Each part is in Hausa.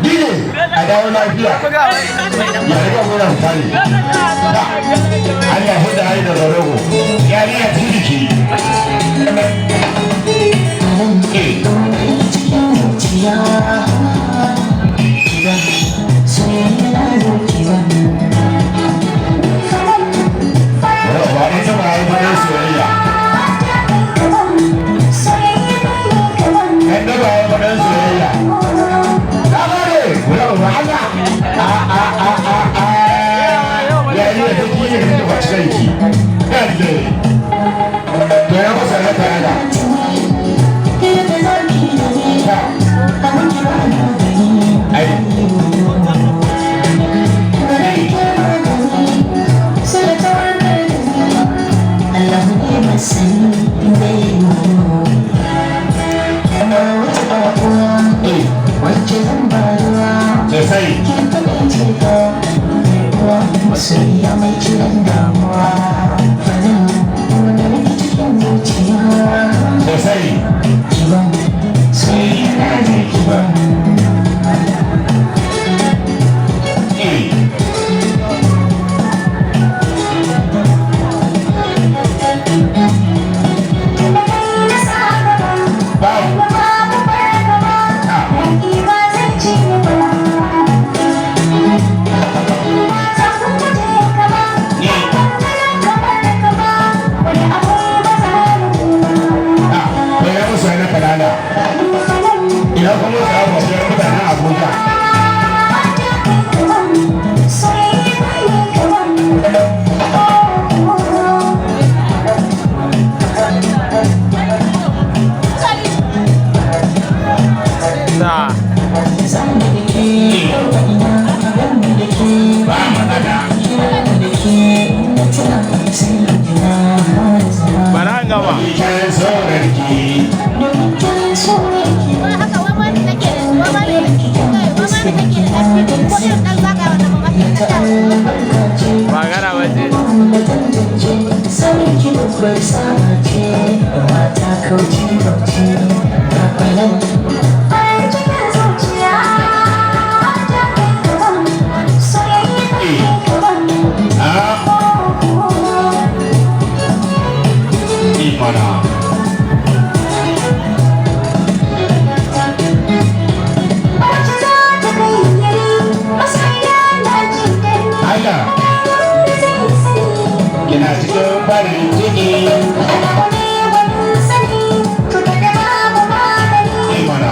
DJ, a dawo lafiya. Ya riga muna fita ne. Allah huda ai da rogo. Yarinya ta jiki. Eh. Cikin zuciya kiba soyayya na zo kiba. Ba ɗaya sama ya yi bayan soyayya. Ɗan daba ya yi bayan soyayya. Na gode. Kula ba Allah. A a a a a. Yarinya ta ki ne ta kwaci kanki. Yadda. To ya masa na tare. Yadda zaki da ni abin kira na gani. Ai. Gare ke magani sai ta warkar da ni. Allah ne masani zai yi na wata bakuwa wacce zan ba ruwa. Sosai. Ke kaɗai ce ka uwa masoyiya mai kiran damuwa farin wani rike cikin zuciya. Sosai. Kiban soyayya na zai kiban. Eh. Babu. Ah. Ah, to ya musu na kanana. Ina kuma su abu biyar mutanen Abuja. Ba matsala. Bara an gama. Kyan saurarki. Magana waje. Ah, imana. Allah, kina cikin farin ciki. Imana.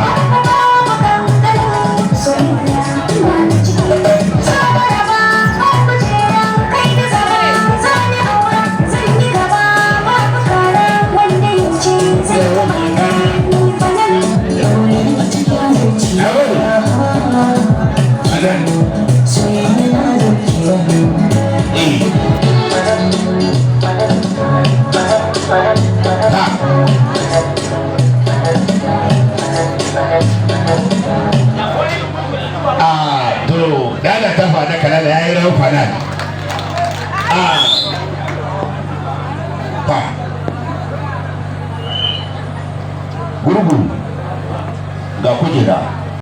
Na gode. Adan. Eh. Ha. Ah, to, dana ta fada kanana yayi rawar fanan. Ah. Ta. Gurgu. Ga kujera.